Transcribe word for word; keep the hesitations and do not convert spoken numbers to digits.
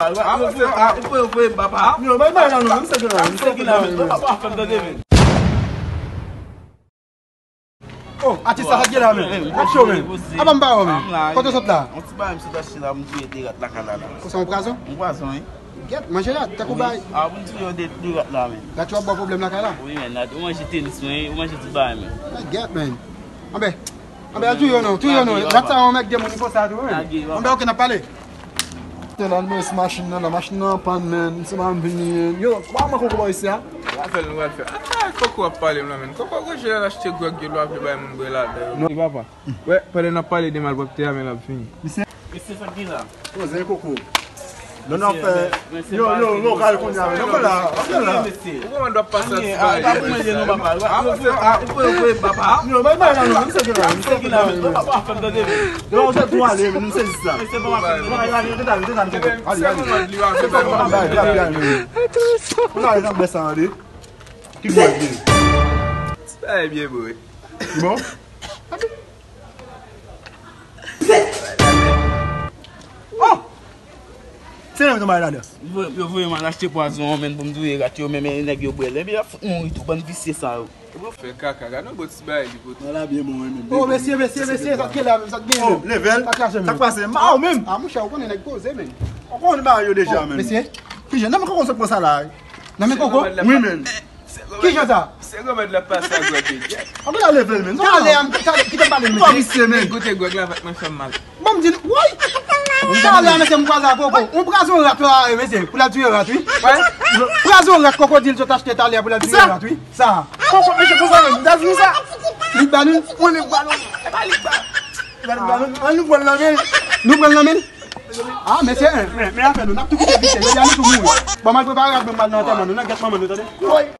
Ou voye, ou voye, ou voye, papa. Yo, bay, bay la non, menm se gen la, menm se gen la, menm. Papa, fè m tande, men. Oh, atis la, sa t gen la, men. Ap cho, men. Apa m pa wè, men. Kote w sot la? Yon ti bagay m sot achte la, m touye de rat lakay la, la. Ou se yon pwazon? Yon pwazon, wi. Gèt, manje rat, tankou bay. A, pou m touye de, de rat la, men. Rat yo ap ba w pwoblèm lakay la? Wi, men, rat, ou manje tenis, men, ou manje tout bagay, men. Gèt, men. Anben, anben, al touye yo non, touye yo non. Rat sa, yon mèg de moun konsa tou, men. Anben, oke, n ap pale. Te la, men, se machin nan, la, machin nan anpann, men, se pa m vini, men. Yo, kòman koko pa isi a? Afè l nou pral fè. Ata koko ap pale m la, men. Koko goje l achte gwòg, yo lwa vle bay moun bwè ladan yo. Non, papa. Wè, pandan n ap pale de malpwòpte a, men l ap vini. Misye. Misye, sa k gen la? Poze koko. Non, non, fè. Yo, yo, yo, kal kounye a, men. Yo, la, yo, la. Ou kòmann dwa pase a ti bagay. Yo, bay, bay, la, non, misye gen la, misye gen la, misye gen la. Yo, se tou ale, men, misye se sa. Bay, bay, bay, bay. Ou la, jan bè sa, ale. Ki bò li? Ti bagay byen bon, wi. Bon? Oh! Se nan yon bagay ladan. Yo voye, yo voye m al achte pwazon an, men, pou m touye rat yo, men, men nèg yo bwè l. Epi y ap fout mouri tou, bann visye sa yo. Fè kaka, gade yon bon ti bagay li pote. Wala byen bon, wi, men. Oh, mesye, mesye, mesye, sa k gen la, men, sa k gen, men. Oh, level. Sa k pase, men. Sa k pase, ma, ou menm. Ah, monchè, ou konnen nèg poze, men. Ou konnen bagay yo deja, men. Mesye. Kijan, nan men koko sot pran sa la, wi. Nan men koko? Wi, men. Kijan sa? Se granmèt la pase a granmèt. An pa leve l, men. Talè a, talè, kite m pale, mesye. Ou pa visye, men. Goute gwòg la va t mwen fè m mal. Bon, m di, woy! Talè a, mesye, m kwaze a koko. Yon pwazon rat la, mesye, pou l al touye rat, wi. Pwazon rat kokodil sot achte talè a pou l al touye rat, wi. Sa. Koko, mesye, pou sa menm, m ta di nou sa. Li ba nou? Mwen, li ba nou. E pa li ba. Li ba nou, ba nou. An nou pran l nan men l. Nou pran l nan men l? Ah, mesye, men, men afè nou, n ap tou kite visye. Jodi a nou tou mouri. Bon, m al prepare rat mwen, m al nan antèman nou, nan gèt manman nou, tande?